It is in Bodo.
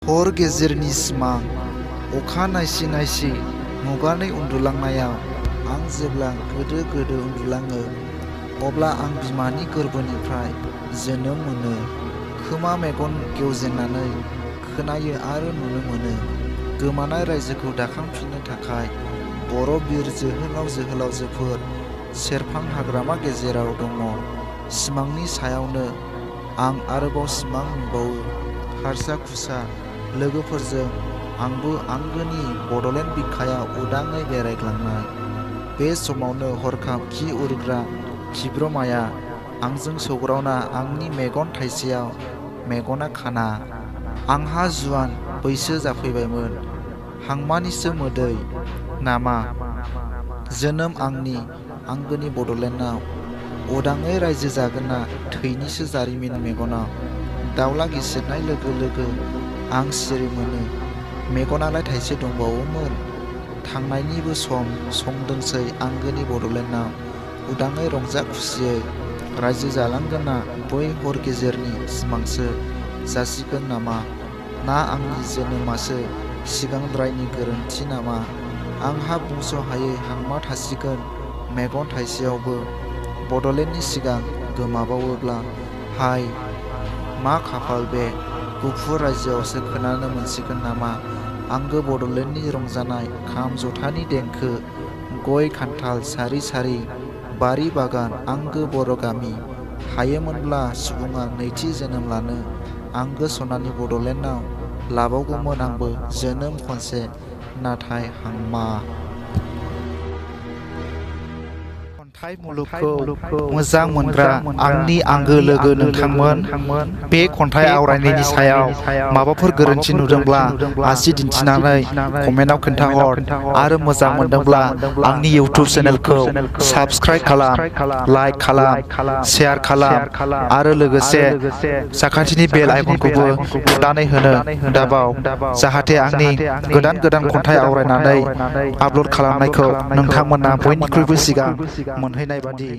हर गेजेरनि सिमां अखा नायसि नायसि मुगानै उन्दुलांनायाव आं जेब्ला गोदो गोदो उन्दुलाङो अब्ला आं बिमानि गोरबोनिफ्राय जोनोम मोनो। खोमा मेगन गेवजेंनानै खोनायो आरो नुनो मोनो। गोमानाय रायजोखौ दाखांफिननो थाखाय बर' बिर जोहोलाव जोहोलावजोफोर सेरफां हाग्रामा गेजेराव दङ। सिमांनि सायावनो आं आरोबाव सिमां नुबावो। हारसा खुसा लोगोफोरजों आंबो आंगोनि बड'लेण्ड बिखायाव उदाङै बेरायग्लांनाय। बे समावनो हरखाब खि उरग्रा खिब्रमाया आंजों सौग्रावना आंनि मेगन थाइसेयाव मेगना खाना। आंहा जुवान बैसो जाफैबायमोन। हांमानिसो मोदै नामा जोनोम आंनि आंगोनि बड'लेण्डआव उदाङै रायजो जागोना थैनिसो जारिमिन मेगनाव। दाउला गिसिरनाय लोगो लोगो आं सिरि मोनो। मेगनालाय थाइसे दंबावोमोन। थांनायनिबो सम दंसै आंगोनि बड'लेण्डआव उदाङै रंजा खुसियै रायजो जालांगोना बै हर गेजेरनि सिमांसो जासिगोन नामा? ना आंनि जोनोमासो सिगांद्रायनि गोरोन्थि नामा? आंहा बुंस'हायै हांमा थासिगोन मेगन थाइसेयावबो बड'लेण्डनि सिगां गोमाबावोब्ला। हाय मा खाफाल बे गुफुर रायजोआवसो खोनानो मोनसिगोन नामा आंगो बड'लेण्डनि रंजानाय खाम जथानि देंखो। गय खान्थाल सारि सारि बारि बागान आंगो बर' गामि। हायोमोनब्ला सुबुङा नैथि जोनोम लानो आंगो सनानि बड'लेण्डआव लाबावगौमोन आंबो जोनोम खनसे। नाथाय हांमा। खन्थाइ मुलुगखौ मोजां मोनग्रा आंनि आंगो लोगो नोंथांमोन। बे खन्थाइ आवरायनायनि सायाव माबाफोर गोरोन्थि नुदोंब्ला आसि दिन्थिनानै कमेन्टआव खोन्थाहर आरो मोजां मोनदोंब्ला आंनि इउटिउब चेनेलखौ साबस्क्राइब खालाम, लाइक खालाम, शेयार खालाम आरो लोगोसे साखाथिनि बेल आइकनखौबो थुनानै होनो दाबाव, जाहाथे आंनि गोदान गोदान खन्थाइ आवरायनानै आपल'ड खालामनायखौ नोंथांमोना बयनिख्रुइबो सिगां मोनहैनाय बादि।